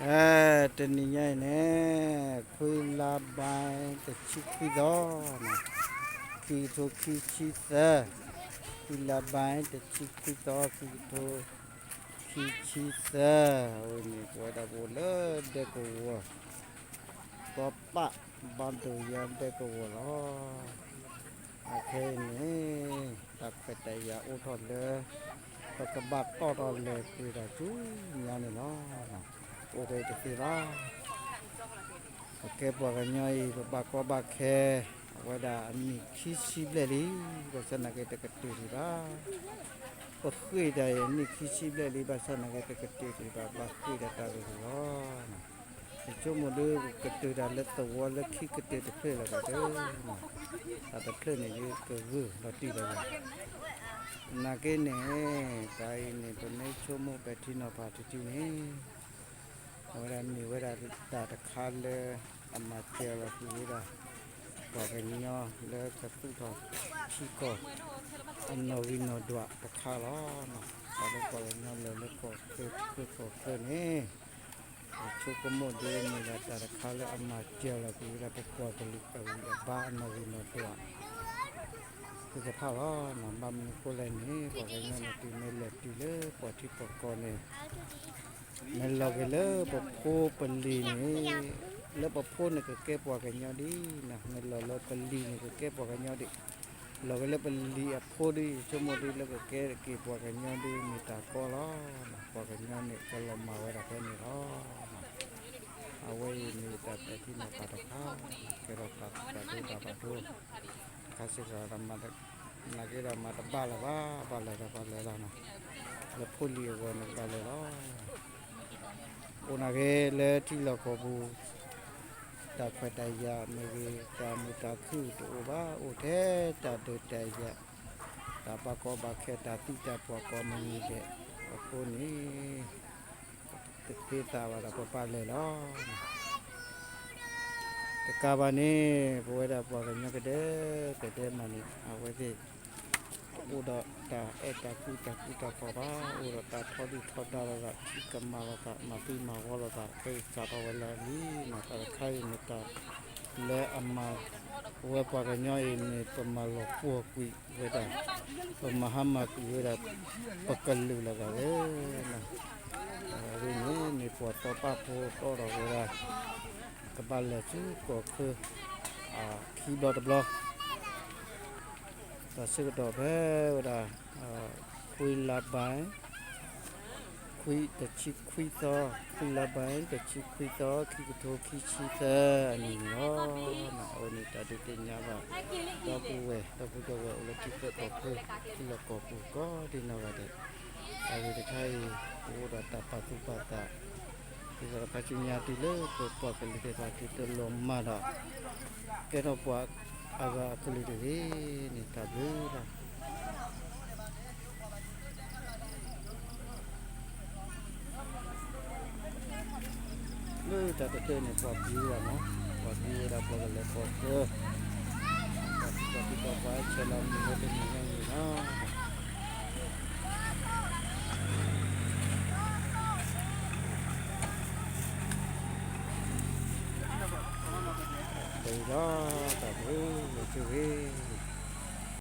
အဲ တနံၤညါအံၤန့ၣ် ခွံလါဘါတဆံခွံသီ, ခံကထိခံဆံသၢ, ခွံလါဘါတဆံခွံသီ ခံကထိခံဆံသၢ, အဝဲန့ၣ် ပဝဲဒၣ်ပအိၣ်လၢဒဲကဝီၤ, ကီပၣ်ဘါဒိၣ်ယါဒဲကဝီၤလီၤ. အခဲအံၤန့ၣ် တၢ်ခွဲးတၢ်ယာ်အိၣ်ထီၣ်လၢ ပကဘၣ်တီၣ်ထီၣ်လဲၤပှ့ၤတၢ်ဆူညါန့ၣ်လီၤ. အိၣ်ဖဲအံၤတသ့ဘၣ်. ပကဲပှၤကညီအံၤ ပဘၣ်ကီဘၣ်ခဲ အဝဲဒၣ်အနံၣ်ခံဆံဘျဲၣ်လံ, ဘၣ်ဆၣ်သနာ်က့တကတၢၢ်ဒံးဘၣ်. ပဃ့ၢ်တၢ်အံၤအနံၣ်ခံဆံဘျဲၣ်လံ, ဘၣ်ဆၣ်သနာ်က့တကတၢၢ်ဒံးဘၣ်, ဘၣ်ဃ့ၢ်ဒၣ်တၢ်ဂ့ၢ်လီၤ. ယဆိကမိၣ်ဒုး ကကတၢၢ်တၢ်လၢသဝီလၢခံကတၢၢ်တဖျၢၣ်လၢၤဘၣ်, တၢ်တဖျၢၣ်န့ၣ်ဒုးကဂုာ်လီၤတံၢ်လၢၤဘၣ်. သနာ်က့န့ၣ် တၢ်အံၤန့ၣ် ပမ့ၢ်ဆိကမိၣ်ပဲာ်ထံနီၤဖးတထံၣ်န့ၣ် အဝဲဒၣ်မ့ၢ်ဝဲဒၣ်တၢ်တခါလၢ အမၤစၢၤလီၤကွံာ်ဝဲဒၣ် ပှၤကညီလၢကသူၣ်ထီၣ်ထံကီၢ် အနီၣ်ဂံၢ်နီၣ်ဒွးတခါလီၤ. တၢ်လၢပှၤကညီလဲၤလၢကီၢ်ချၢကီၢ်ချၢန့ၣ် ယဆိကမိၣ်ဒ်မ့ၢ်ဒၣ်တၢ်တခါလၢအမၤစၢၤလီၤကွံာ်ဝဲဒၣ် ပပှၤကလုာ်အဂံၢ်အဘါအနီၣ်ဂံၢ်နီၣ်ဒွးသ့ၣ်တဖၣ်လီၤ. ဘၣ်မနုၤအဃိလဲၣ်န့ၣ် ပှၤကညီန့ၣ် တုၤမ့ၢ်လဲၤတုၤလၢပှၤထံပှၤကီၢ်န့ၣ် မ့ၢ်လီၤက့ၤလၢပဖိပလံၤန့ၣ်, လၢပဖိန့ၣ်ကကဲပှၤကညီဒံး, မ့ၢ်လီၤလၢပလံၤန့ၣ်ကကဲပှၤကညီဒံး, လီၤက့ၤလၢပလံၤအဖိဒ် ယဆိကမိၣ်ဒ်လၢကကဲက့ၤပှၤကညီဒ် မ့ၢ်တၢ်ကီလီၤ. ပှၤကညီန့ၣ် ကလီၤမၢ်ဝဲဒၣ်ဖဲန့ၣ်လီၤ. အဝဲအံၤမ့ၢ်တၢ်ပဲာ်ထံနီၤဖးတခါ, ကဲထီၣ်တၢ်သးဒိတၢ်ဘၣ်ဒိ တခါစ့ၢ်ကီး နာ်က့ဒီးမၤတဘၣ်လၢၤဘၣ်, ဘၣ်လဲၤဒီးဘၣ်လဲၤလီၤနီၤ, လၢဖိလံၤအဂီၢ်န့ၣ်ဘၣ်လဲၤလီၤ. အိၣ်နာ်က့လၢထံလီၢ်ကီၢ်ပူၤ, တၢ်ခွဲးတၢ်ယာ်မ့ၢ်ဂ့ၤ, တၢ်မုာ်တၢ်ခုၣ်တအိၣ်ဘၣ်, အိၣ်ထဲတၢ်ဒုးတၢ်ယၤ, တၢ်ဘၣ်ကီဘၣ်ခဲ, တၢ်သံတၢ်ပှၢ်ကိးမုၢ်နံၤဒဲး, အဃိန့ၣ် တသ့သးဘၣ်ဒီးပဘၣ်လဲၤလီၤ. တကးဘၣ်န့ၣ် ပဝဲဒၣ်ပှၤကညီကဒဲကဒဲမးန့ၣ် အဝဲသ့ၣ် အိၣ်ဒီးတၢ်အဲၣ်တၢ်ကွံတၢ်ဃူတၢ်ဖိးဘၣ်, အိၣ်ဒီးတၢ်ထီဒုၣ်ထီဒါလိာ်သး, ထံကမၤလိာ်သး, မၤသံမၤဝီလိာ်သး, ခဲအံၤစးထီၣ်ဝဲလၢအလံ, တၢ်တခါအံၤမ့ၢ်တၢ်လၢအမၤ ပဝဲပှၤကညီအံၤန့ၣ် ပမၤလီၤပှီၢ်ကွံာ်ဝဲဒၣ်, ပမၤဟါမၢ်ကွံာ်ဝဲဒၣ် ပကလုာ်လီၤဂာ်ဝဲ, အဝဲန့ၣ် မ့ၢ်ပှၤတီပာ်ဖိတီထီၣ်ဝဲဒၣ် ကဘၣ်လဲၤဆူကီၢ်ချၢ ခံဘျီတဘျီ, တၢ်ဆၢကတီၢ်ဖဲဝဲဒၣ် ခွံလါဘါ ခွံတဆံခွံသီ, ခွံလါဘါတဆံခွံသီ ခံကထိခံဆံသၢအနံၣ်န့ၣ်လီၤ. အဝဲန့ၣ်တၢ်ဒုးသ့ၣ်ညါဘၣ် ဒီပုၢ်ဝဲၢ် ဒီပုၢ်ဒီဝဲၢ်အိၣ်လၢထံဖိကီၢ်ဖိ ထံလီၢ်ကီၢ်ပူၤကိးဒံနီၢ်ဂၤဒဲး, အဂ့ၢ်တခါအံၤ ပအိၣ်ဒီးတၢ်ပာ်သူၣ်ပာ်သး ဒ်သိးဒီးခါဆူညါတုၤလၢပပှၤကလုာ်သ့ၣ်တဖၣ် က့ၤတလီၤမၢ်ဒီး ကဲထီၣ်ပှၤအဂၤအကလုာ်တဂ့ၤန့ၣ် တၢ်ဘျုးလီၤ. လၢတၢ်ကတၢၢ်န့ၣ် ပှၤပျံၤဝဲဒၣ်မး, ပှၤပျံၤဝဲဒၣ်ပှၤကလဲၤကီၢ်ချၢ, ပှၤပျံၤပှၤဆဲးလီၤမုၢ်လၢတနံၤညါအံၤလီၤ. တၢ်ဘျုးလီၤ, တၢ်ဘျုး, ယွၤဆိၣ်ဂ့ၤ.